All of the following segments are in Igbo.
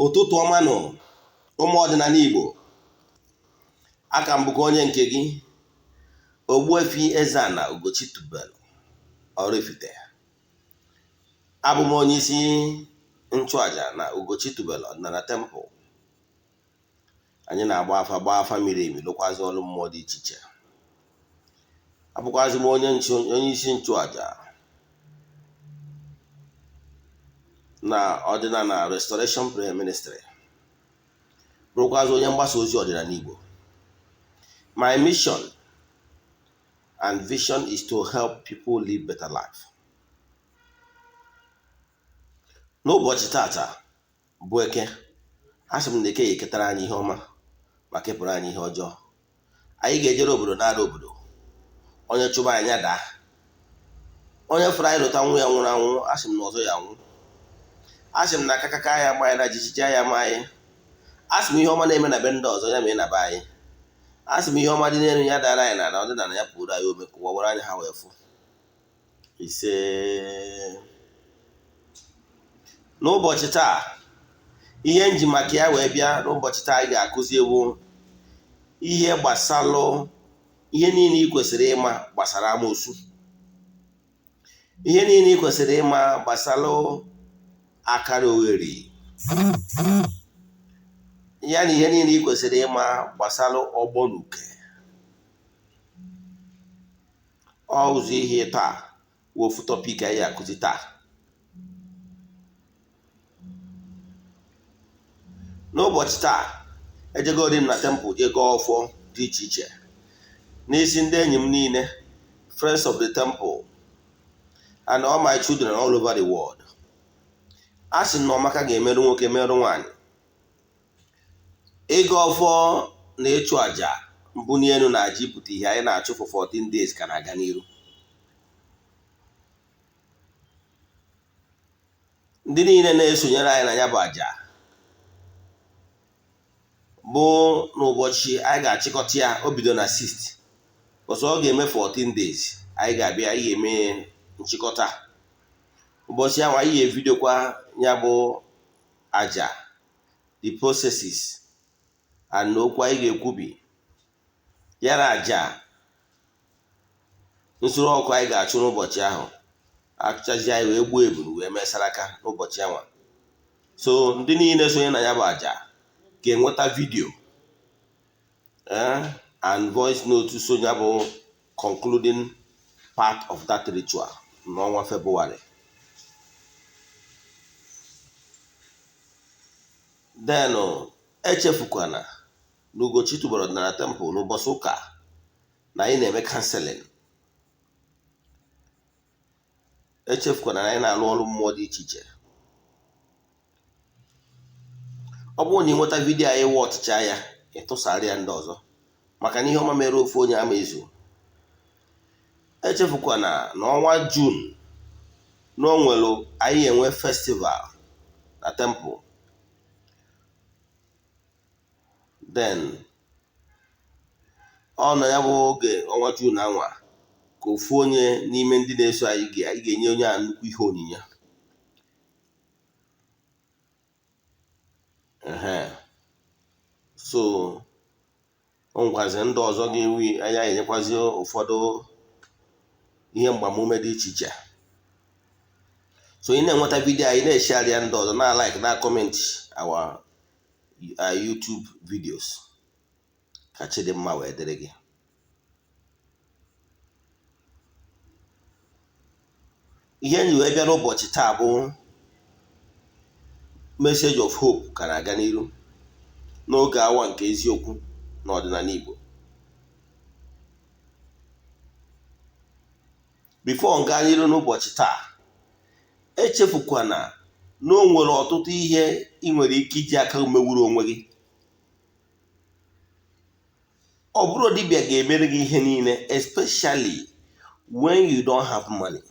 Ụtụtụ ọma nụ, ụmụ ọdịnala Igbo. Aka m bụkwa onye nke gị, Ogbuefi Eze-Ana Ugochi tubelu Oraifite. Abụ m onye isi nchụaja na Ugochi tubelu ọdịnala temple. Anyị na-agba afa, gbaa afa miri emi, lụkwazị ọrụ mmụọ dị iche iche. Abụkwazị m onye isi nchụaja na ọdịnala Restoration Prayer Ministry, bụrụkwazị onye mgbasa ozi ọdịnala Igbo. My mission and vision is to help people live better life. N'ụbọchị tata bụ Eke, asị m na Eke ya eketara anyị ihe ọma ma kepụrụ anyị ihe ọjọọ. Anyị ga-ejere obodo nara obodo, onye chụba anyị ya daa, onye fụrụ anyị lụta nwa ya nwụrụ anwụ, asị m na ọzọ ya nwụ. Asị m na akakaka ya ama anyị na jijiji ya ama anyị. Asị m ihe ọma na-eme na be ndị ọzọ ya mee na be anyị. Asị m ihe ọma dị n'elu ya dara anyị n'ala, ọdịnala ya pụrụ anyị ome ka ụwa were anya ha wee fụ. Ise. N'ụbọchị taa, ihe nji maka ya wee bịa n'ụbọchị taa anyị ga-akụzi ewu ihe gbasalụ ihe niile ị kwesịrị ịma gbasara amoosu, ihe niile ị kwesịrị ịma gbasalụ akara oghere ya na ihe niile ị kwesịrị ịma gbasalụ ọgbọ na uke. Ọ ụzọ ihe taa wụ ofu topic anyị akụzi taa. N'ụbọchị taa, ejegodi m na temple jee gọọ ọfọ dị iche iche n'isi ndị enyi m niile, friends of the temple and all my children all over the world. A sị na ọmaka ga-emerụ nwoke merụ nwaanyị. Ịgọ ọfọ na ịchụ àjà mbuli elu na aja ịpụta ihe anyị na-achụ for 14 days ka na-aga n'iru. Ndị niile na-esonyere anyị na ya bụ àjà bụ n'ụbọchị anyị ga-achịkọta ya, o bido na 6th ọsọ ọ ga-eme 14 days, anyị ga-abịa anyị ga-eme nchịkọta. Ụbọchị ahụ anyị ga-evidokwa ya bụ àjà, the processes and okwu anyị ga-ekwubi ya na àjà nsure ọkụ anyị ga-achụ n'ụbọchị ahụ. Achụchazi anyị wee gbuo ebulu wee mee saraka n'ụbọchị ahụ. So ndị niile sonye na ya bụ àjà ga-enweta vidio and voice note so ya bụ concluding part of that ritual n'ọnwa Febụwarị. Then echefukwana na Ugochi tubelu ọdịnala temple n'ụbọchị ụka na anyị na-eme counseling. Echefukwana na anyị na-alụ ọrụ mmụọ dị iche iche. Ọ bụrụ na ị nweta vidiyo anyị wọchịcha ya, ị tụsara ya ndị ọzọ, maka na ihe ọma mere ofu onye ama ezu. Echefukwana na ọnwa June na o nwere anyị enwe festival na temple. Then ọ nọ ya bụ oge ọnwa June anwa ka ofu onye n'ime ndị na-eso anyị ga-enye onye a nnukwu ihe onyinye. So o nwekwazi ndị ọzọ ga-enwe anyị enyekwazi ụfọdụ ihe mgbamume dị iche iche. So ị na-enweta vidiyo anyị, na-eshare ya ndị ọzọ, na like na comment our YouTube videos, ka Chidimma wee dịrị gị. Ihe nji wee bịa n'ụbọchị taa bụ message of hope ka na-aga n'iru n'oge awa nke eziokwu na ọdịnala Igbo. Before nga n'iru n'ụbọchị taa, echefukwana na o nwere ọtụtụ ihe ị nwere ike iji aka mewuru onwe gị. Ọ bụrụ dibịa ga-emere gị ihe niile, especially when you don't have money.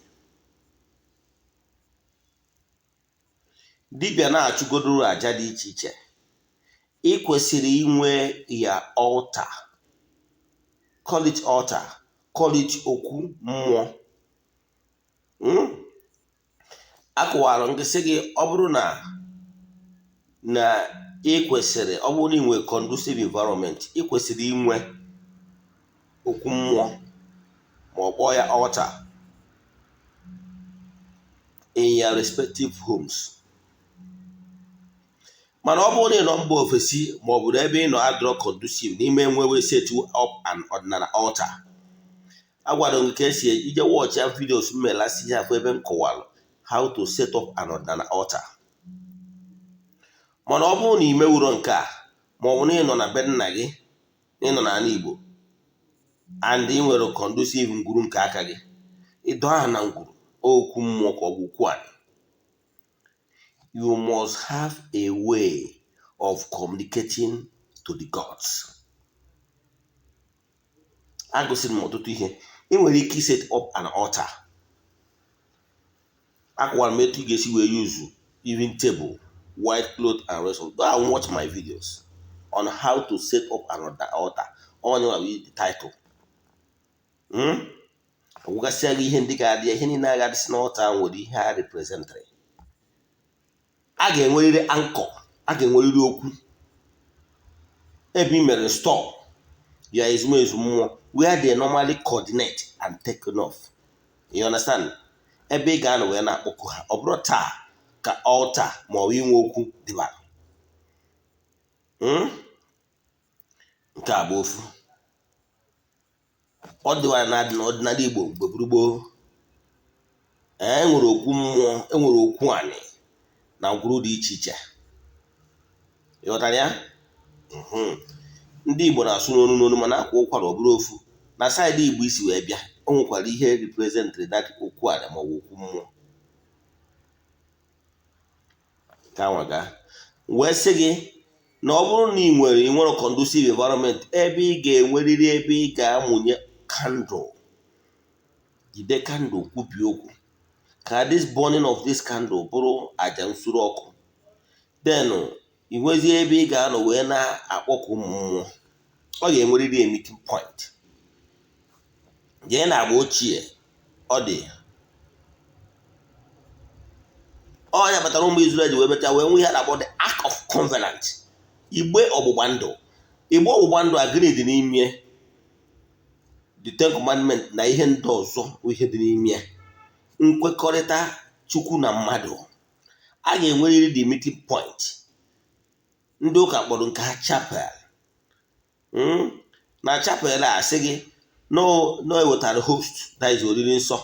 Dibịa na-achụgodoro aja dị iche iche, ị kwesịrị inwe ya altar, call it altar, call it okwu mmụọ. Akụwara m gị sị gị ọ bụrụ na Na ị kwesịrị, ọ bụrụ na ị nwere conducive environment, ị kwesịrị inwe okwu mmụọ, ma ọ kpọọ ya altar, in your respective homes. Mana ọ bụrụ na ị nọ mba ofesi, ma ọ bụ ebe ị nọ adịrọ conducive n'ime nwewe set up an ọdịnala altar, agwara m ka esi ije watch ya videos m mere last year, afọ ebe m kọwara how to set up an ọdịnala altar. Mana ọ bụrụ na ị mewuro nke a, ma ọ bụ na ị nọ na be nna gị, na ị nọ n'ala Igbo and ị nwere conducive ngwuru nke aka gị, ịdọ aha na ngwuru okwu mmụọ ka ọ bụ okwu anị, you must have a way of communicating to the gods. Agụsịrị m ọtụtụ ihe ị nwere ike set up an altar. Akọwara m etu ị ga-esi wee use even table, white cloth and rest of. Go and watch my videos on how to set up an altar. Onye nwa the title agwagasịa gị ihe ndị ga-adị ya, ihe niile agadịsị n'altar nwere ihe ha representịrị. A ga-enwerịrị anchor, a ga-enwerịrị okwu ebe ị mere stop ya, ezumezu mmụọ, where they normally coordinate and take off, you understand? Ebe ị ga-anọ wee na-akpọkụ ha. Ọ bụrụ taa ka altar ma ọ bụ inwe okwu dịbara. Nke a bụ ofu ọ dịwara na n'ọdịnala Igbo mgbe gboo. E nwere okwu mmụọ, e nwere okwu anị na ngwuru dị iche iche. Ịghọtara ya? Ndị Igbo na-asụ n'onu n'onu, mana akwa ụkwara ọ bụrụ ofu. Na side Igbo isi wee bịa, o nwekwara ihe representịrị that okwu anị ma ọ bụ okwu mmụọ. Ka nwa gaa wee sị gị na ọ bụrụ na ị nwere conducive environment, ebe ị ga-enwerịrị ebe ị ga-amụnye candle, jide candle, kwubie okwu, ka this burning of this candle bụrụ aja nsure ọkụ. Then ị nwezie ebe ị ga-anọ wee na-akpọku ụmụ mmụọ. Ọ ga-enwerịrị a meeting point. Jee na agba ochie, ọ dị ọ ya kpatara ụmụ Israel ji wee mecha wee nwee ihe a na-akpọ the Ark of Covenant, igbe ọgbụgba ndụ. Igbe ọgbụgba ndụ a, gịnị dị n'ime? The Ten Commandment na ihe ndị ọzọ, ihe dị n'ime ya, nkwekọrịta Chukwu na mmadụ. A ga-enwerịrị the meeting point. Ndị ụka kpọrọ nke ha chapel. Na chapel a, asị gị na ewetara host, that is oriri nsọ.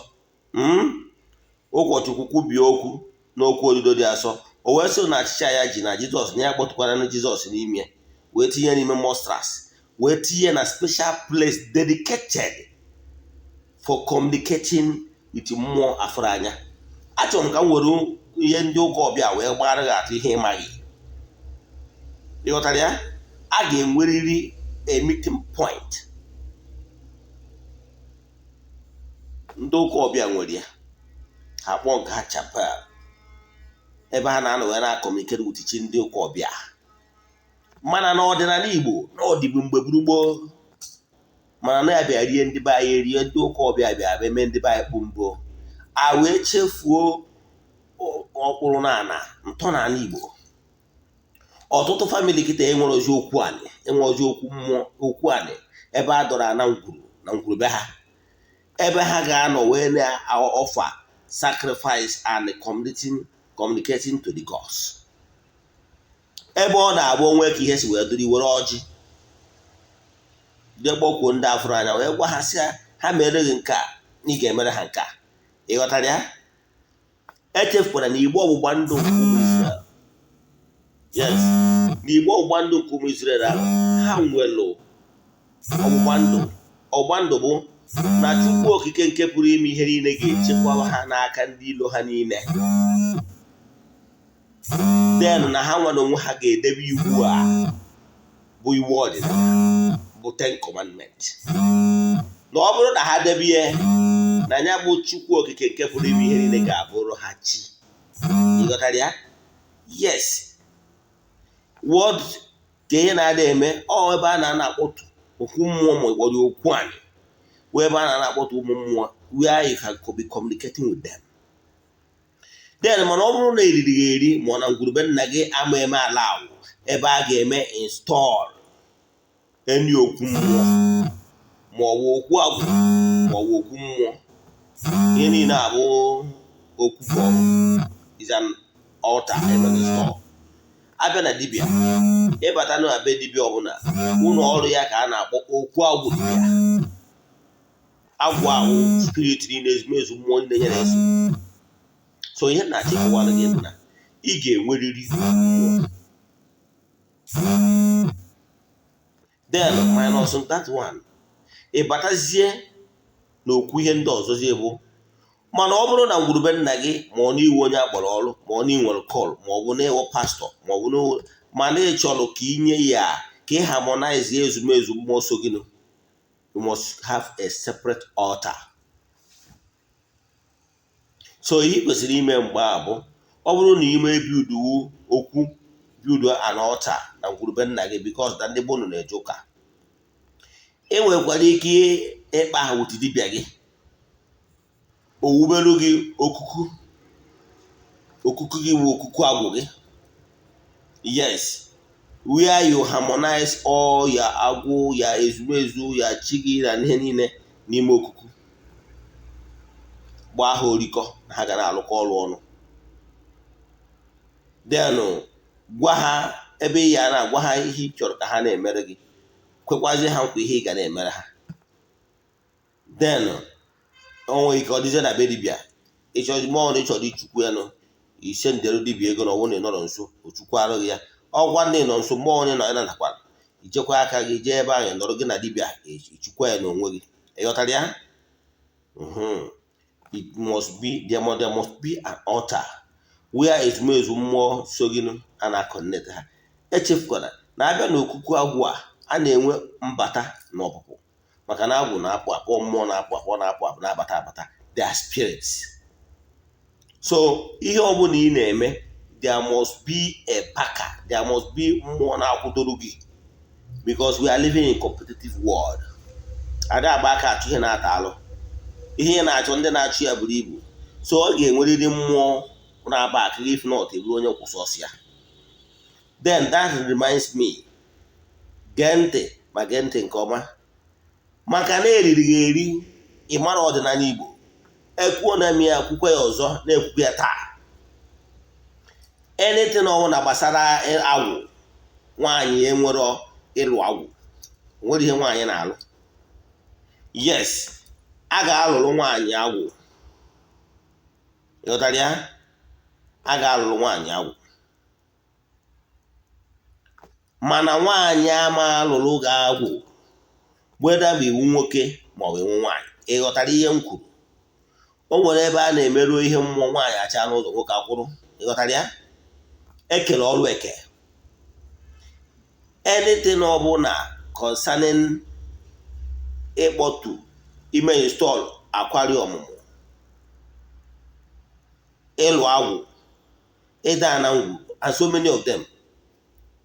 Ụkọchukwu kwubie okwu n'okwu odido dị asọ, o wee sị na achịcha ya ji na Jizọs, na ya kpọtụkwara na Jizọs n'ime, wee tinye n'ime monstrance, wee tinye na special place dedicated for communicating with mmụọ afụrụ anya. Achọrọ m ka m were ihe ndị ụka ọbịa wee gbara gị atụ ihe ịmaghị. Ịghọtara ya? A ga-enwerịrị a meeting point. Ndị ụka ọbịa nwere ya, ha kpọọ nke ha chapel, ebe ha na-anọ wee na-acommunicate with chi ndị ụka ọbịa. Mana n'ọdịnala Igbo, na ọdịbụ mgbe gburu gboo, mana na ya bịa rie ndị be anyị, rie ndị ụka ọbịa, bịa eme ndị be anyị kpụ mbụ, a wee chefuo ọkpụrụ na ana ntọala Igbo. Ọtụtụ family kịta enwere ozi okwu anị, enwere ozi okwu mmụọ, okwu anị, ebe a dọrọ ana ngwuru na ngwuru be ha, ebe ha ga-anọ wee na-offer sacrifice and communicating to the gods. Ebe ọ na-abụ onwe ka ihe si wee dịrị, were ọjị jee kpọkwuo ndị afụrụ anya, wee gwa ha sị ha mere gị nke a, na ị ga-emere ha nke a. Ị ghọtara ya? Echefukwara na igbe ọgbụgba ndụ nke ụmụ Israel, yes, na igbe ọgbụgba ndụ nke ụmụ Israel ahụ, ha nwere ọgbụgba ndụ. Ọgbụgba ndụ bụ na Chukwu Okike nke pụrụ ime ihe niile ga-echekwa ha n'aka ndị ilo ha niile, then na ha nwere onwe ha ga-edebe iwu a bụ iwu ọdịnala, bụ Ten Commandment, na ọ bụrụ na ha debe ihe, na ya bụ Chukwu Okike nke pụrụ ime ihe niile ga-abụrụ ha chi. Ịghọtara ya? Yes. What ka ihe na-adị eme ọ ebe a na-ana akpọtụ okwu mmụọ, ma ịkpọrọ okwu anị, wee ebe a na-ana akpọtụ ụmụ mmụọ, where you can be communicating with them. Then, mana ọ bụrụ na eriri gị eri, ma ọ na ngwurube nna gị ama eme ala awụ ebe a ga-eme install eni okwu mmụọ, ma ọ bụ okwu agwụ, ma ọ bụ okwu mmụọ, ihe niile abụ okwu ka ọ bụ is an altar emere install. Abịa na dibịa, ịbata na be dibịa ọbụla, ụlọ ọrụ ya ka a na-akpọ okwu agwụ. Dibịa agwụ ahụ, spirit niile, ezumezu mmụọ niile nyere eso. So ihe na-achọ ịkọwara gị bụ na ị ga-enwerịrị mmụọ. Then minus that one, ị batazie n'okwu ihe ndị ọzọzie bụ, mana ọ bụrụ na ngwurube nna gị, ma ọ n'iwu onye akpọrọ ọrụ, ma ọ na nwere call, ma ọ bụ na ịwụ pastọ, ma ọ bụ na mana ị chọrọ ka inye ya, ka ị harmonize ezumezu mmụọ so gị, you must have a separate altar. So ihe ị kwesịrị ime mgbe a bụ, ọ bụrụ na ime builduwu okwu, build an altar na ngwurube nna gị, because na ndị gbonu na-eje ụka, ị nwekwara ike ịkpa ha with dibịa gị, owubelu gị okuku. Okuku gị bụ okuku agwụ gị, yes, where you harmonize all ya agwụ ya, ezumezu ya, chi gị na ihe niile n'ime okuku, gbaa ha orikọ na ha ga na-alụkọ ọrụ ọnụ. Then gwa ha ebe ị ya na-agwa ha ihe ị chọrọ ka ha na-emere gị, kwekwazie ha nkwa ihe ị ga na-emere ha. Then o nwere ike ọ dịzie na be dibịa, ịchọ mmụọ na ịchọrọ ichukwu ya nụ, ise ndere dibịa ego na ọnwụ na ị nọrọ nso, o arụ gị ya. Ọgwa ndị nọ nso, mmụọ onye nọ ya natakwara, ijekwa aka gị jee ebe ahụ nọrọ gị na dibịa, ichukwa ya n'onwe gị. Ịghọtara ya? It must be there, there must be an altar where ezumezu mmụọ so gị a na-connect ha. Echefukwara na abịa n'okuku agwụ a, a na-enwe mbata na ọpụpụ, maka na agwụ na-apụ apụ, mmụọ na-apụ apụ, na-apụ apụ, na-abata abata. They are spirits. So ihe ọbụla ị na-eme, there must be a backer, there must be mmụọ na-akwụdoro gị, because we are living in competitive world. Ada agba aka achụ ihe na-ata alụ, ihe na-achọ ndị na-achụ ya buru ibu. So ọ ga-enwerịrị mmụọ na-aba aka gị. If not, eburu onye kwụsị ọsọ ya. Then that reminds me, gee ntị, ma gee ntị nke ọma, maka na eriri gị eri. Ị mara ọdịnala Igbo ekwuo na eme ya, kwukwe ya ọzọ, na-ekwukwe ya taa. Anything ọbụla gbasara agwụ, nwaanyị enwero ịlụ agwụ, nwere ihe nwaanyị na-alụ. Yes, a ga-alụrụ nwaanyị agwụ, ịghọtara ya? A ga-alụrụ nwaanyị agwụ, mana nwaanyị ama alụrụ gị agwụ, whether bụ iwu nwoke ma ọ bụ iwu nwaanyị. Ị ghọtara ihe m kwuru? O nwere ebe a na-emerụ ihe mmụọ, nwaanyị acha n'ụzọ, nwoke akwụrụ. Ị ghọtara ya? Ekele ọrụ eke. Anything ọbụla concerning ịkpọtu, ime install akwari ọmụmụ, ịlụ agwụ, ịda na ngwu and so many of them,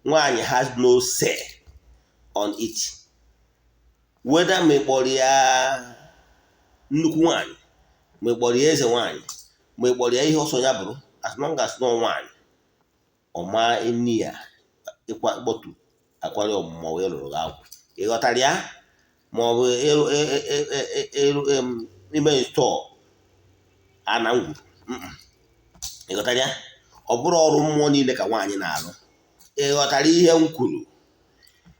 nwaanyị has no say on it. Whether ma ị kpọrọ ya nnukwu nwaanyị, ma ị kpọrọ ya eze nwaanyị, ma ị kpọrọ ya ihe ọsọ ya bụrụ, as long as nọ nwaanyị, ọma nni ya ịkwa kpọtu akwari ọmụmụ wee lụrụ gị agwụ. Ị ghọtara ya? Ma ọ bụ ịrụ ime install ana ngwuru. Ị ghọtara ya? Ọ bụrụ ọrụ mmụọ niile ka nwaanyị na-alụ. Ị ghọtara ihe m kwuru?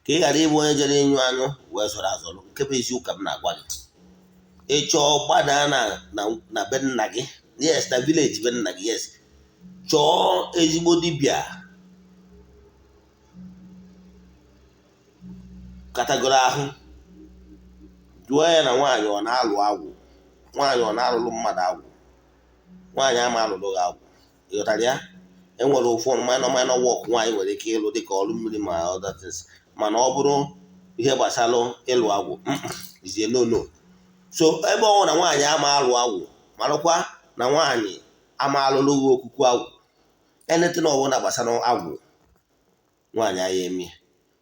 Ka ị ghara ịbụ onye jere ịnyụ anyụ wee zọrọ azọrọ. Nke bụ eziokwu ka m na-agwa gị. Ị chọọ, gbadaa na be nna gị, yes, na village be nna gị, yes, chọọ ezigbo dibịa katagoro ahụ, jụọ ya na nwaanyị ọ na-alụ agwụ, nwaanyị ọ na-alụlụ mmadụ agwụ, nwaanyị ama alụlụ gị agwụ. Ị ghọtara ya? Enwere ụfọdụ minor minor work nwaanyị nwere ike ịlụ, dịka ọrụ mmiri ma other things, mana ọ bụrụ ihe gbasara ịlụ agwụ is a no no. So ebe ọ na nwaanyị ama alụ agwụ, marakwa na nwaanyị ama alụlụ gị okuku agwụ. Anything ọbụla gbasara agwụ, nwaanyị agha eme.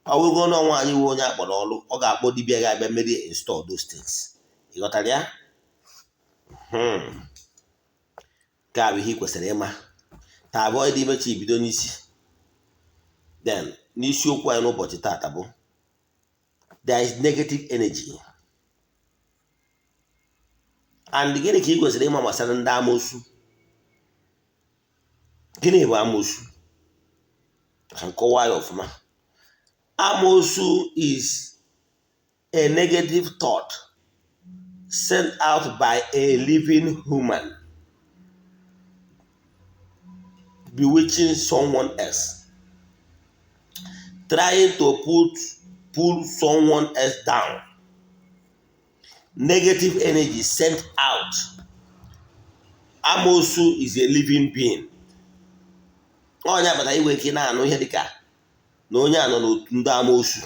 Ọ bụrụgo na nwaanyị nwe onye akpọrọ ọrụ, ọ ga-akpọ dibịa ga-abịa merie install those things. Ị ghọtara ya? Nke a bụ ihe ị kwesịrị ịma ta avoid imechi ibido n'isi. Then n'isiokwu anyị n'ụbọchị taata bụ there is negative energy and gịnị ka ị kwesịrị ịma gbasara ndị amoosu? Gịnị bụ amoosu? Ka m kọwaa ya ọfụma. Amoosu is a negative thought sent out by a living human bewitching someone else, trying to pull someone else down. Negative energy sent out. Amoosu is a living being. Onye akpata iwe ike na-anụ ihe dịka na onye a nọ n'otu ndị amoosu.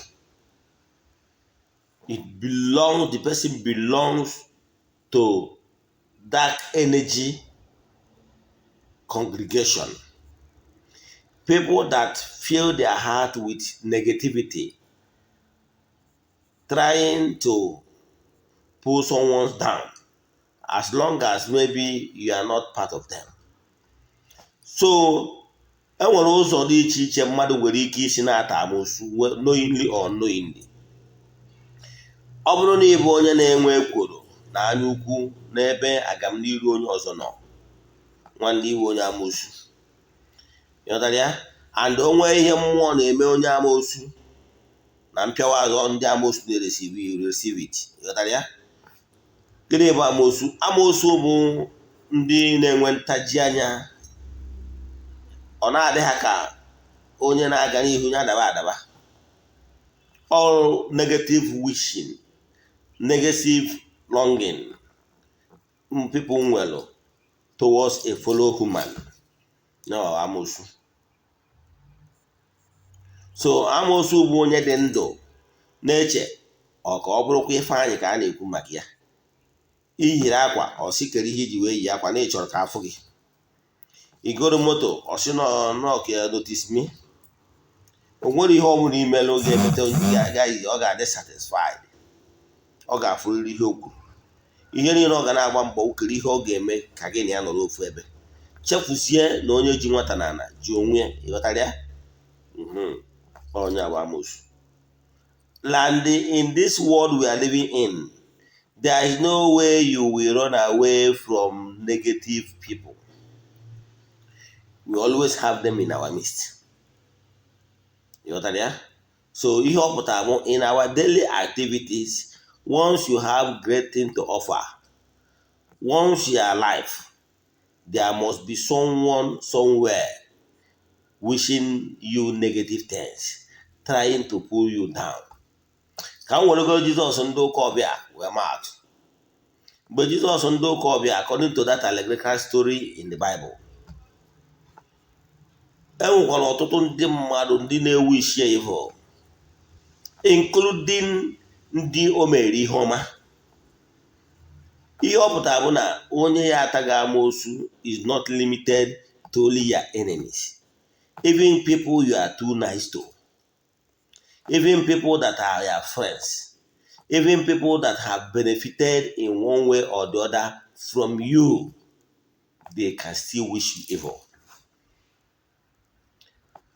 It belongs, the person belongs to dark energy congregation. People that fill their heart with negativity, trying to pull someone down, as long as maybe you are not part of them. So enwere ụzọ dị iche iche mmadụ nwere ike isi na-ata amoosu, knowingly or unknowingly. Ọ bụrụ na ị bụ onye na-enwe ekworo na anya ukwu n'ebe agamniru onye ọzọ nọ, nwanne, iwe onye amoosu. Ịghọtara ya? And o nwee ihe mmụọ na-eme onye amoosu na mpịawa azụ, ndị amoosu na-ereceive, you receive it. Ịghọtara ya? Gịnị bụ amoosu? Amoosu bụ ndị na-enwe ntaji anya. Ọ na-adị ha ka onye na-aga n'ihu ya adaba adaba. All negative wishing, negative longing people nwere towards a fellow human, no amoosu. So amoosu bụ onye dị ndụ na-eche ọ ka ọ bụrụkwa Ifeanyị ka a na-ekwu maka ya. Iyiri akwa, ọ sị kere ihe iji wee yi akwa na ị chọrọ ka afụ gị. Igoro moto, ọ sị nọ ka notice me. O nwere ihe ọ bụla imelụ ga-emete agaghị ọ ga-adị satisfied. Ọ ga-afụrịrị ihe o kwuru. Ihe niile ọ ga na-agba mbọ ukere ihe ọ ga-eme ka gị na ya nọrọ ofu ebe, chefuzie na onye ji nwata na ala ji onwe ya. Ịghọtara ya? Onye agba amoosu. And in this world we are living in, there is no way you will run away from negative people. We always have them in our midst. Ịghọtara ya? So ihe ọ pụtara bụ, in our daily activities, once you have great thing to offer, once you are alive, there must be someone somewhere wishing you negative things, trying to pull you down. Ka m weregoro Jizọs ndị ụka ọbịa wee maa atụ. Mgbe Jizọs ndị ụka ọbịa, according to that allegorical story in the Bible, e nwekwara ọtụtụ ndị mmadụ ndị na-ewu isi evil, including ndị o mere ihe ọma. Ihe ọ pụtara bụ na onye ya ataghị amoosu is not limited to only your enemies. Even people you are too nice to, even people that are your friends, even people that have benefited in one way or the other from you, they can still wish you evil.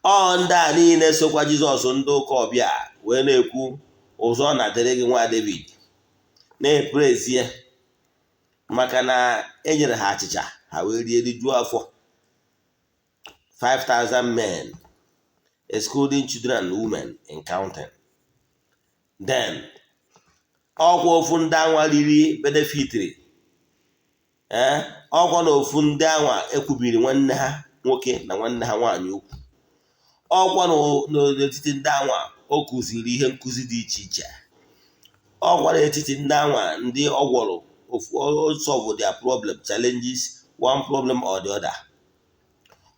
Ọ ndị a niile sokwa Jizọs ndị ụka ọbịa wee na-ekwu ụzọ na dịrị gị, nwa David, na-epraise maka na e nyere ha achịcha, ha wee rie rijuo afọ, 5,000 men excluding children and women in counting. Then ọkwa ofu ndị anwa riri benefitiri, ee, ọkwa na ofu ndị anwa ekwubiri nwanne ha nwoke na nwanne ha nwaanyị okwu, ọkwa n'etiti ndị anwa o kụziri ihe nkụzi dị iche iche, ọkwa n'etiti ndị anwa ndị ọ gwọrọ solve their problem, challenges, one problem or the other,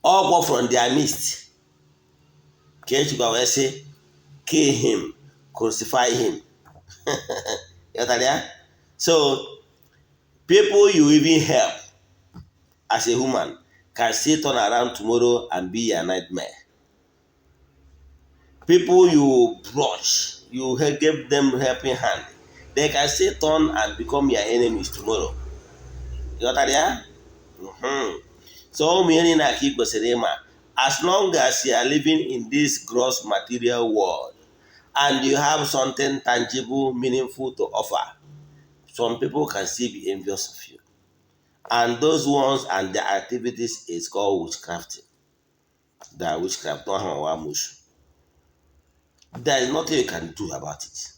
ọkwa from their midst ka ejikwa wee sị, "Kill him, crucify him." Ghọtara ya? So people you even help as a human can still turn around tomorrow and be your nightmare. People you brush, you give them helping hand, they can still turn and become your enemies tomorrow. Ghọtara ya? So ụmụ ihe niile a ka ị kwesịrị ịma. As long as you are living in this gross material world and you have something tangible, meaningful to offer, some people can still be envious of you. And those ones and their activities is called witchcrafting. They witchcraft, don't have amusu. There is nothing you can do about it.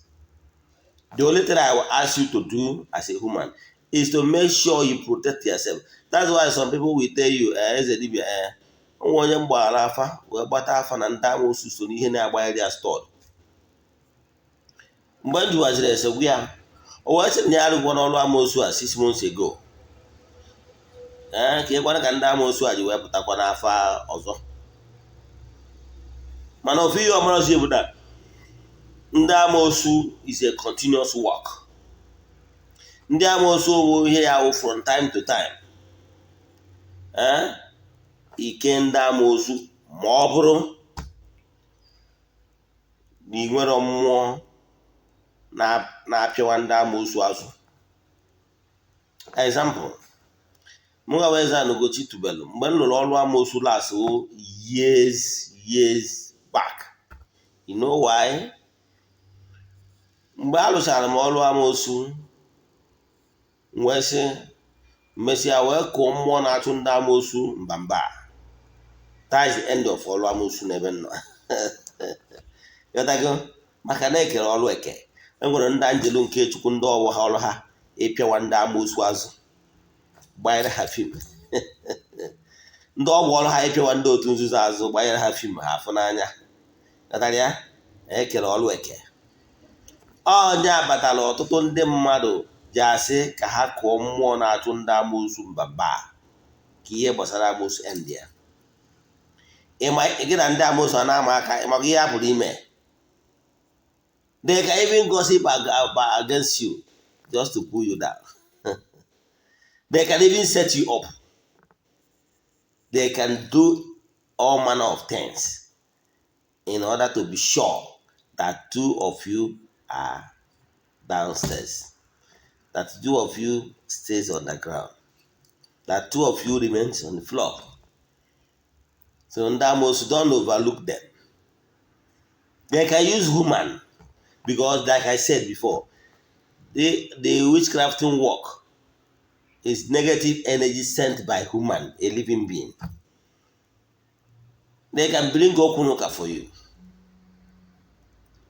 The only thing I will ask you to do as a human is to make sure you protect yourself. That's why some people will tell you, eze dibia, nwa onye mgbaghara afa wee gbata afa na ndị amoosu so n'ihe na-agbagharị ya stọd. Mgbe m jụwaziri ese gwa ya, o wee sị na ya arụgwọ n'ọrụ amoosu a 6 months ago. Ee, ka ị gwara ka ndị amoosu a ji wee pụtakwa n'afa ọzọ. Mana ofu ihe ọmarazi bụ na ndị amoosu is a continuous work. Ndị amoosu bụ ihe ya wụ from time to time. Ee, ike ndị amoosu, ma ọ bụrụ na ị nwere mmụọ na-apịawa ndị amoosu azụ. Example, mụ gawa Eze Ugochi tubelu, mgbe m lụrụ ọrụ amoosu last years, years back. You know why? Mgbe a lụchara m ọrụ amoosu, wee sị mesịa wee kụọ mmụọ na-achụ ndị amoosu mba mba. That is the end of ọrụ amoosu n'ebe m nọ. Ghọtago? Maka na ekere ọrụ eke, enwere ndị anjelu nke Chukwu, ndị ọwụ ha ọrụ ha ịpịawa ndị amoosu azụ, gbanyere ha fim. Ndị ọgwụ ọrụ ha ịpịawa ndị otu nzuzo azụ, gbanyere ha fim ha afụ n'anya. Ghọtara ya? Ekere ọrụ eke. Onye abatala ọtụtụ ndị mmadụ ji asị ka ha kụọ mmụọ na-achụ ndị amoosu mba mba, ka ihe gbasara amoosu end ya. Ịma gị na ndị amoosu a na-ama aka maka ihe a pụrụ ime. They can even gossip against you just to pull you down. They can even set you up. They can do all manner of things in order to be sure that two of you are downstairs, that two of you stays on the ground, that two of you remains on the floor. So ndị amoosu, don't overlook them. They can use human because, like I said before, the witchcrafting work is negative energy sent by human, a living being. They can bring okwu for you.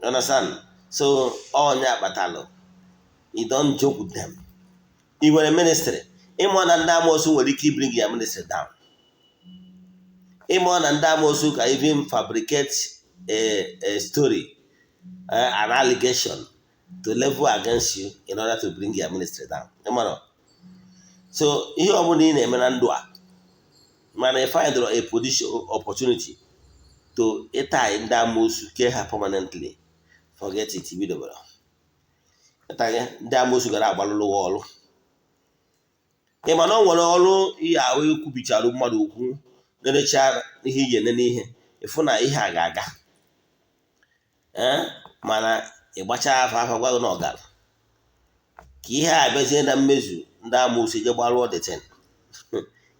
You understand? So onye akpatalụ, you don't joke with them. Ị nwere ministry, ịmụ na ndị amoosu nwere ike bring your ministry down. Ịmụ na ndị amoosu ka even fabricate a story, an allegation to level against you in order to bring your ministry down. Ịmara? So ihe ọbụla ị na-eme na ndụ a, mana ị find a position opportunity to ịtai ndị amoosu kee ha permanently, forget it. Bidobara ịtaghị ndị amoosu gara agbalụlụ ọrụ. Ị ma na o nwere ọrụ ihe ahụ ekwubichara mmadụ okwu, nerecha ihe iji ene n'ihe, ịfụ na ihe a ga-aga, ee, mana ịgbacha afa, afa gwa gị na ọ gara, ka ihe a bịazie na mmezu, ndị amoosu eje gbalụọ the thing.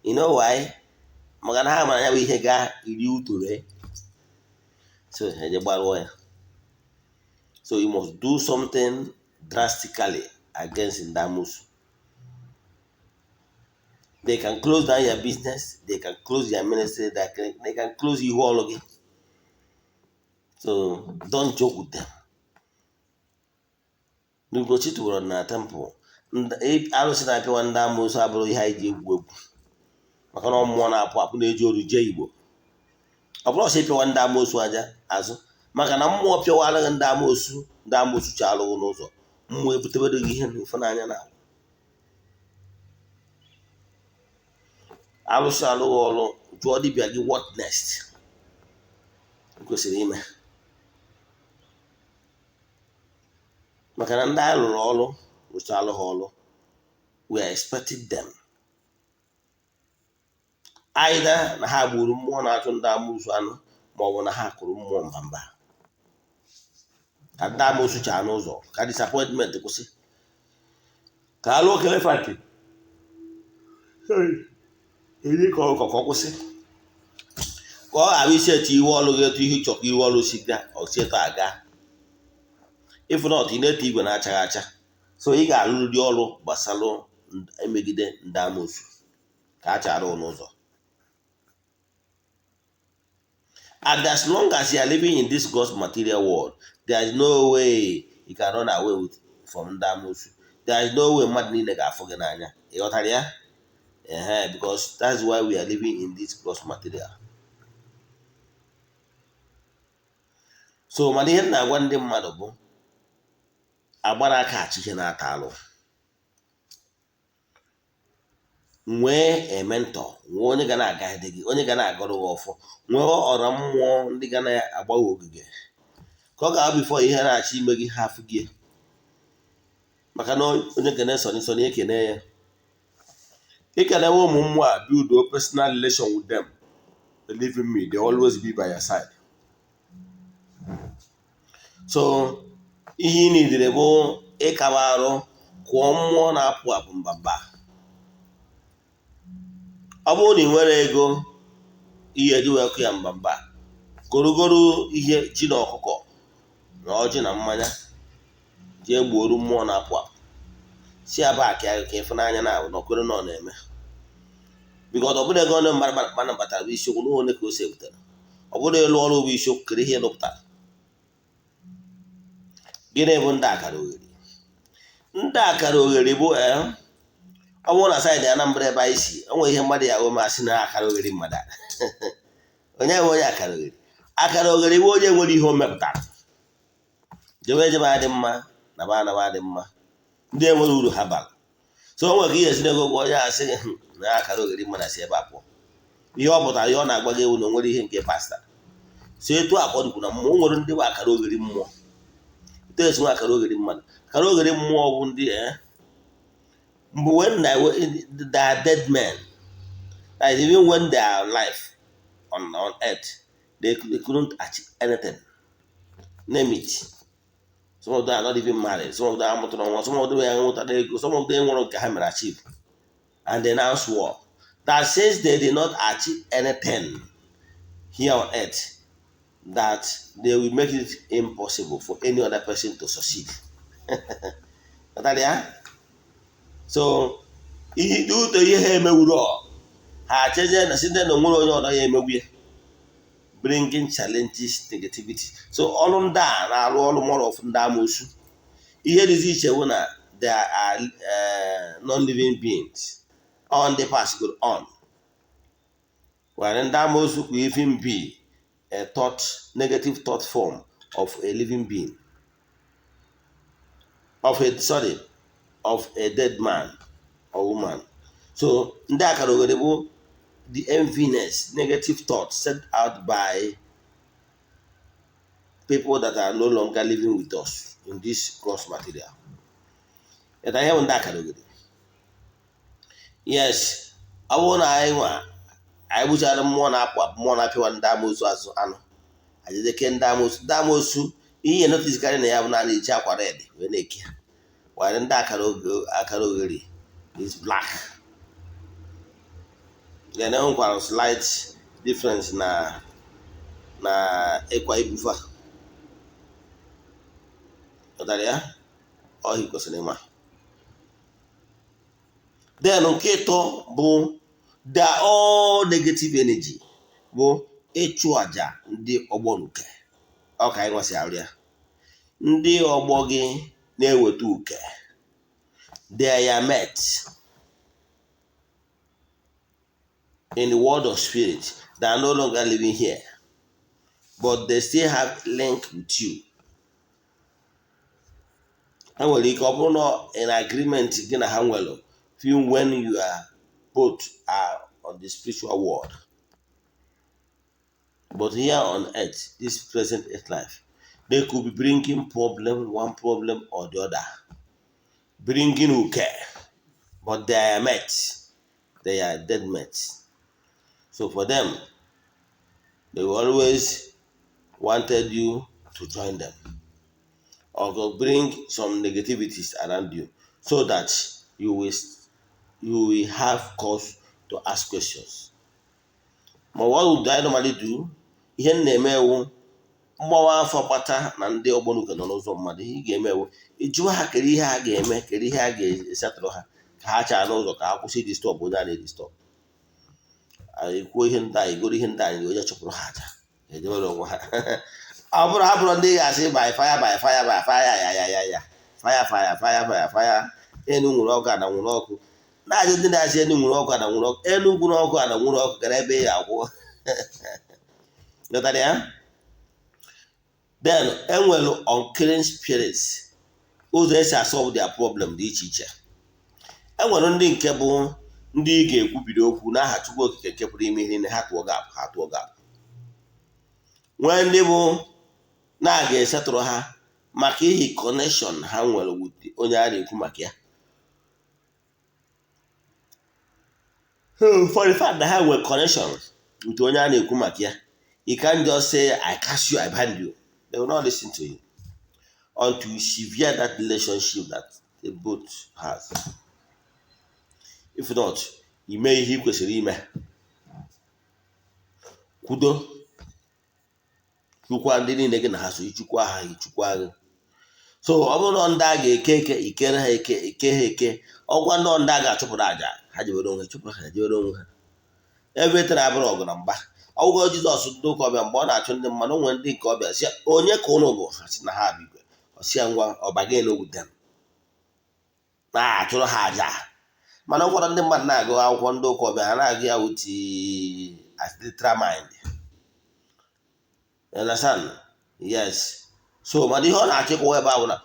You know why? Maka na ha mara ya bụ ihe gaa iri utore, so ha eje gbalụọ ya. So you must do something drastically against ndị amoosu. They can close down your business, they can close your ministry, they can close ihu ọrụ gị. So don't joke with them. N'Ugochi tụwara na temple, arụsị na-apịawa ndị amoosu abụrụ ihe anyị ji egwu egwu, maka na mmụọ na-apụ apụ na-eji oru jee Igbo. Ọ bụrụ ọsọ ịpịawa ndị amoosu aja azụ, maka na mmụọ pịawara gị ndị amoosu, ndị amoosu chalụghị n'ụzọ, mmụọ ebutebere gị ihe n'ịfụnanya na arụsị alụghị ọrụ. Jụọ dibịa gị what next kwesịrị ime, maka na ndị anyị lụrụ ọrụ rụchalụ ha ọrụ, we are expecting them either na ha gburu mmụọ na-achụ ndị amoosu anụ, ma ọ bụ na ha kụrụ mmụọ mbamba ka ndị amoosu chaa n'ụzọ, ka disappointment kwụsị, ka alụ okele fati. Eri ka ọkụkọ ka ọ kwụsị, ka ọ ghara isi etu iwe ọrụ gị, etu ihe ịchọkwa iwe ọrụ si gaa, ọ si etu aga. If not, ị na-ete igwe na-achaghị acha. So ị ga-alụrịrị ọrụ gbasara emegide ndị amoosu ka a chara n'ụzọ. And as long as you are living in this gross material world, there is no way you can run away with from ndị amoosu. There is no way mmadụ niile ga-afụ gị n'anya. Ị ghọtara ya? Ehe, because that's why we are living in this gross material. So mana ihe m na-agwa ndị mmadụ bụ agbara aka achị ihe na-ata alụ. Nwee a mentor, nwee onye ga na-agaide gị, onye ga na-agọrọ gị ọfọ, nwee ọra mmụọ ndị ga na-agba gị ogige, ka ọ ga-abụ before ihe na-achọ ime gị ha afụ gị. Maka na onye kene sọni sọni ekene ya. Ikenewe ụmụ mmụọ a, build a personal relation with them. Believe in me, they always be by your side. So ihe ị nidere bụ ịkaba arụ kụọ mmụọ na-apụ apụ mbamba. Ọ bụrụ na ị nwere ego ihe eji wee kụ ya mbamba, gorogoro ihe ji na ọkụkọ na ọjị na mmanya jee gbuoru mmụọ na-apụ apụ, si aba aka ka ịfụnanya na abụ n'okwere na ọ na-eme. Because ọ bụrụ ego ole mmadụ batara bụ isiokwu, na ole ka o si ebutere. Ọ bụrụ ịlụ ọrụ bụ isiokwu, kedu ihe lụpụtara? Gịnị bụ ndị akara oghere? Ndị akara oghere bụ ọ bụrụ na side Anambra ebe anyị si, o nwere ihe mmadụ ya ome asị na akara oghere mmadụ. Onye bụ onye akara oghere? Akara oghere bụ onye nwere ihe o mepụtara. Jebe ejebe adị mma, naba anaba adị mma. Ndị enwere uru ha bara. So o nwere ka ihe esi n'ego gwa onye asị gị na akara oghere mmadụ si ebe a pụọ. Ihe ọ pụtara, ihe ọ na-agwa gị ewu na o nwere ihe nke pasta. So etu a ka ọ dịkwu na mmụọ, o nwere ndị bụ akara oghere mmụọ. Etu esi nwe akara oghere mmadụ. Akara oghere mmụọ bụ ndị mgbe when they are dead men, that is, even when they are alive on earth, they couldn't achieve anything. Name it. Some of them are not even married. Some of them amụtara nwa. Some of them enwetara ego. Some of them nwere nke ha mere achieve. And they now swore that since they did not achieve anything here on earth, that they will make it impossible for any other person to succeed. Ghọtara ya? So ihe ụtọ ihe ha emewuru ha achezie na site na onwere onye ọdọ ya emegbu ya, bringing challenges, negativity. So ọrụ ndị a na-arụ ọrụ more of ndị amoosu. Ihe dịzi iche bụ na they are non-living beings on the past go on. While ndị amoosu could even be a thought, negative thought form of a living being, of a sorry, of a dead man or woman. So ndị akara oghere bụ the enviness, negative thoughts sent out by people that are no longer living with us in this gross material. Yata ihe bụ ndị akara oghere. Yes, ọ bụrụ na anyị nwa anyị gbuchara mmụọ na-apụ apụ, mmụọ na-apịwa ndị amoosu azụ anụ, ajideke ndị amoosu. Ndị amoosu ihe notice karị na ya bụ na a na-eji akwa red wee na-eke ha. While ndị akara oghere is black. Then e nwekwara slight difference na ịkwa ibufa. Ghọtara ya? Ọ kwesịrị ịma. Then nke ịtọ bụ the all negative energy bụ ịchụ àjà ndị ọgbọ nke ọ ka anyị nwasị arụ ya. Ndị ọgbọ gị na-eweta uke, they are met in the world of spirit. They are no longer living here, but they still have link with you. Ha nwere ike ọ bụrụ na in agreement gị na ha nwere feel when you are both are on the spiritual world, but here on earth, this present earth life, they could be bringing problem, one problem or the other, bringing uke, but they are met, they are dead mates. So for them, they will always wanted you to join them or to bring some negativities around you so that you will have cause to ask questions. Ma what would I normally do? Ihe m na-eme ewu mgbawa afọ gbata na ndị ogbonuke nọ n'ụzọ mmadụ, ihe ị ga-eme ewu ịjụọ ha kedu ihe ha ga-eme, kedu ihe ha ga-esetụrụ ha ka ha chaa n'ụzọ, ka ha kwụsị disturb onye a na-edisturb. Ekwuo ihe ndị a, egoro ihe ndị anyị, onye chụpụrụ ha aja ejewere onwe ha. Ọ bụrụ ha bụrụ ndị ga-asị by fire, by fire, by fire, ya ya ya ya, fire, fire, fire, fire, fire. Enu nwere ọkụ, ana nwere ọkụ. Na-ajụ ndị na-asị enu nwere ọkụ, ana nwere ọkụ, enu gwuru ọkụ, ana nwere ọkụ, gara ebe ya agwụ. Ghọtara ya? Then enwere unclean spirits. Ụzọ esi asolve their problem dị iche iche. Enwere ndị nke bụ ndị ị ga-ekwubiri okwu n'aha Chukwu Okike nke pụrụ ime ihe niile, ha tụọ gap, ha tụọ gap. Nwee ndị bụ na-aga esetụrụ ha maka ihi connection ha nwere with onye a na-ekwu maka ya. So for the fact that ha nwere connection with onye a na-ekwu maka ya, you can't just say, "I cast you, I bind you." They will not listen to you until you sever that relationship that they both has. If not, ime ihe ị kwesịrị ime, kwudo chukwa ndị niile gị na ha so, ichukwa ha, ichukwa gị. So ọ bụrụ na ndị a ga-eke eke, ikere ha eke, eke ha eke. Ọgwa ndị ndị a ga-achụpụrụ àjà, ha jewere onwe ha, chụpụrụ ha, jewere onwe ha. Ebe tere abụrụ ọgụ na mgba. Ọgwụgwọ Jizọs, ndị ụka ọbịa, mgbe ọ na-achụ ndị mmadụ, nwere ndị nke ọbịa si, "Onye ka ụnụ bụ?" Ha sị na ha bụ igwe. Ọsịa, "Ngwa, ọbaga with them," na-achụrụ ha àjà. Mana ụfọdụ ndị mmadụ na-agụ akwụkwọ ndị ụka ọbịa, ha na-agụ ya with as literal mind. You understand? Yes. So mana ihe ọ na-achịkwa ebe ahụ na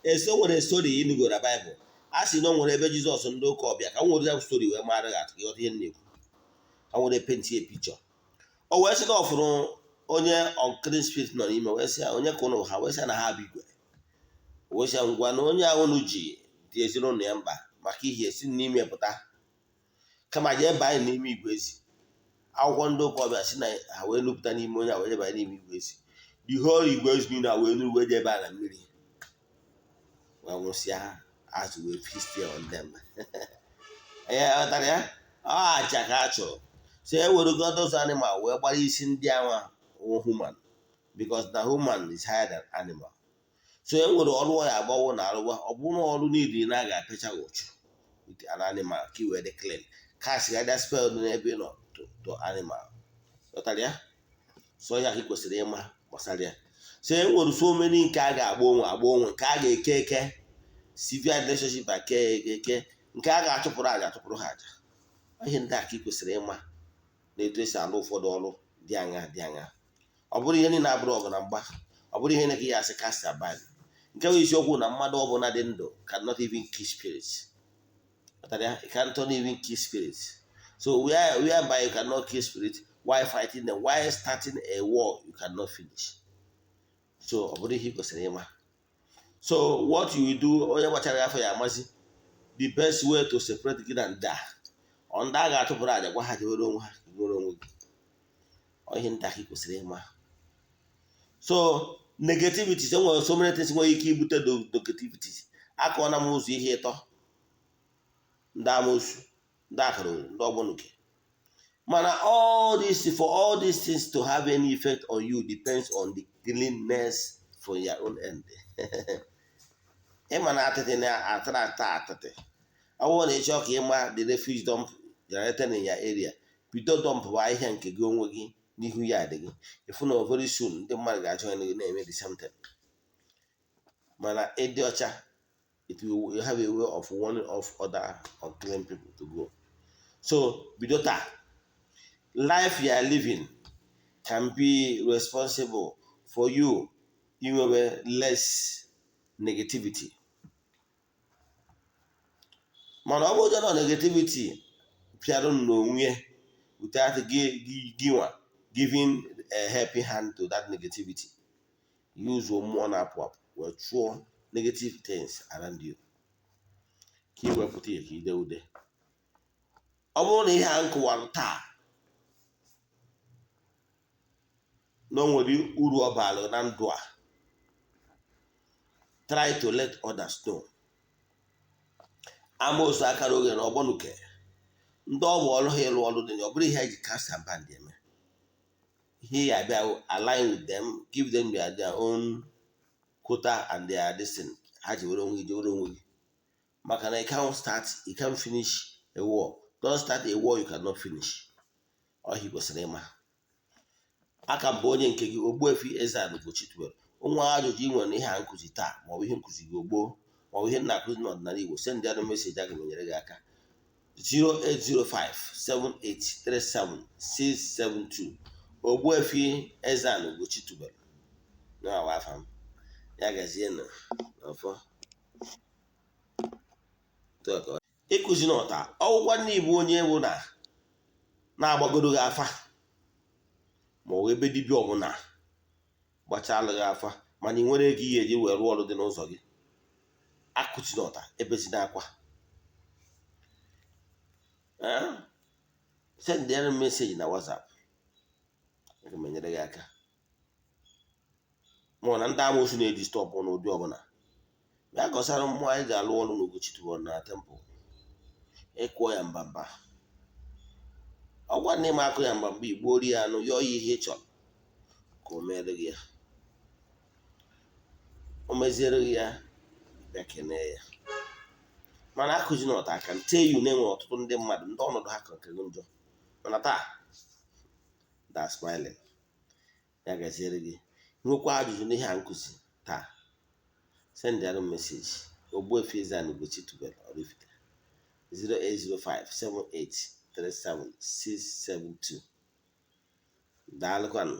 eso nwere story ịnụgo na Baịbụl, a sị na o nwere ebe Jizọs, ndị ụka ọbịa, ka m nwere ya story wee mara gị atụ, ịghọta ihe m na-ekwu, ka m were paint a picture. O wee sị na ọ fụrụ onye unclean spirit nọ n'ime, wee sị ya, "Onye ka ụnụ?" Ha wee sị ya na ha bụ igwe. Wee sị ya, "Ngwa, na onye ahụ unu ji dị ezinụlọ ya mkpa maka ihe esi n'ime pụta, kama jee banye n'ime igwe ezi." Akwụkwọ ndị ụka ọbịa si na ha wee nupụta n'ime onye a wee banye n'ime igwe ezi. The whole igwe ezi niile a wee nuru wee jee ebe a na mmiri wee nwụsịa, azụ wee feast on them. Ee, ghọtara ya? Ọ aja ka a chụrụ. So e were those animal wee gbara isi ndị anwa wụ human, because na human is higher than animal. So e nwere ọrụ ya agbawo na arụwa. Ọ bụrụ ọrụ niile na a ga-apịacha gị ụchụ with an animal ka i wee dị clean, cast ga spell dị n'ebe ị nọ to animal. Ghọtara ya? So ya ka ị kwesịrị ịma gbasara ya. So e nwere so many nke a ga-agba onwe, agba onwe, nke a ga-eke eke, severe relationship ake eke, nke a ga-achụpụrụ aja, achụpụrụ ha aja. Ihe ndị a ka ị kwesịrị ịma na etu esi alụ ụfọdụ ọrụ dị aṅa dị aṅa. Ọ bụrụ ihe niile abụrụ ọgụ na mgba, ọ bụrụ ihe na-eke ya asị cast bind. Nke bụ isiokwu na mmadụ ọbụla dị ndụ cannot even kill spirits. Ghọtara ya? You can't even kill spirits. So whereby you cannot kill spirit, why fighting them? Why starting a war you cannot finish? So ọ bụrụ ihe ị kwesịrị ịma. So what you will do, onye gbachara afọ ya amasị the best way to separate gị na ndị a, ọ ndị a ga-achụpụrụ aja, gwa ha jewere onwe ha, nwere onwe gị. Ọ ihe ndị a ka ị kwesịrị ịma. So negativities, e nwere so many things nwere ike ibute negativities. Akọọna m ụzọ ihe ịtọ: ndị amoosu, ndị akara, ndị ọgbọnuke. Mana all this, for all these things to have any effect on you depends on the cleanness from your own end. Ịma na atịtị na-atara ata atịtị. Ọ bụrụ na ị chọọ ka ịma the refuse dump generated in your area, bido dump bụ ahịhịa nke gị onwe gị n'ihu ya dị gị, ịfụ na very soon ndị mmadụ ga-achọ gị na-eme the same thing. Mana ịdị ọcha, it will have a way of warning off other unclean people to go. So bido taa, life you are living can be responsible for you inwewe less negativity. Mana ọ bụrụ na negativity pịara n'onwe without gị nwa giving a helping hand to that negativity, use mmụọ na-apụ apụ wee chụọ negative things around you ka ị wepụta ya ka ide ude. Ọ bụrụ na ihe a nkụwara taa na o nwere uru ọ bara na ndụ a, try to let others know. Amoosu akara oge na ọgbọnuke Ndị ọ bụ ọrụ ha ịlụ ọrụ dị na ọ bụrụ ihe eji cast and bind eme ihe ya abịa, align with them, give them their own quota and their destiny. Ha ji were onwe gị, jewere onwe gị, maka na you can't start, you can't finish a war. Don't start a war you cannot finish. Ọhịa kwesịrị ịma aka mbụ. Onye nke gị, Ogbuefi Eze-Ana Ugochi tubelu. Nwa ajụjụ ị nwere ihe a nkụzi taa, maọbụ ihe nkụzi gị ogbo, maọbụ ihe na-akụzi n'ọdịnala Igbo, send ya message, aga m enyere gị aka. 08057837672. Ogbuefi Eze-Ana Ugochi tubelu na-awa afa m. Ya gazie na n'ọfọ. Ịkụzi n'ọta ọgwụkwa nne Igbo, onye bụ na na-agbagoro gị afa, ma ọ bụ ebe dibịa ọbụla gbachalụ gị afa, mana ị nwere ego ihe eji wee rụọ ọrụ dị n'ụzọ gị, akụzi n'ọta, ebezina akwa. Send ya message na WhatsApp, aga m enyere gị aka. Ma ọ na ndị amoosu na-eji stop n'ụdị ọbụla bịa gọsara mmụọ anyị ga-alụ ọrụ n'Ugochi tubelu na temple, ịkụọ ya mbamba. Ọgwa na ịma akụ ya mbamba, igbo ori ya anụ, yọọ ya ihe ị chọrọ ka o mere gị ya, o meziere gị ya, bịa kenee ya. Mana akụzi n'ọta aka nte yu na-enwere ọtụtụ ndị mmadụ, ndị ọnọdụ ha ka nke gị njọ, mana taa da smiling. Ya gaziere gị. Nwekwa ajụjụ n'ihe a nkụzi taa, send ya message. Ogbuefi Eze-Ana Ugochi tubelu Oraifite, 08057837672. Daalụkwanụ.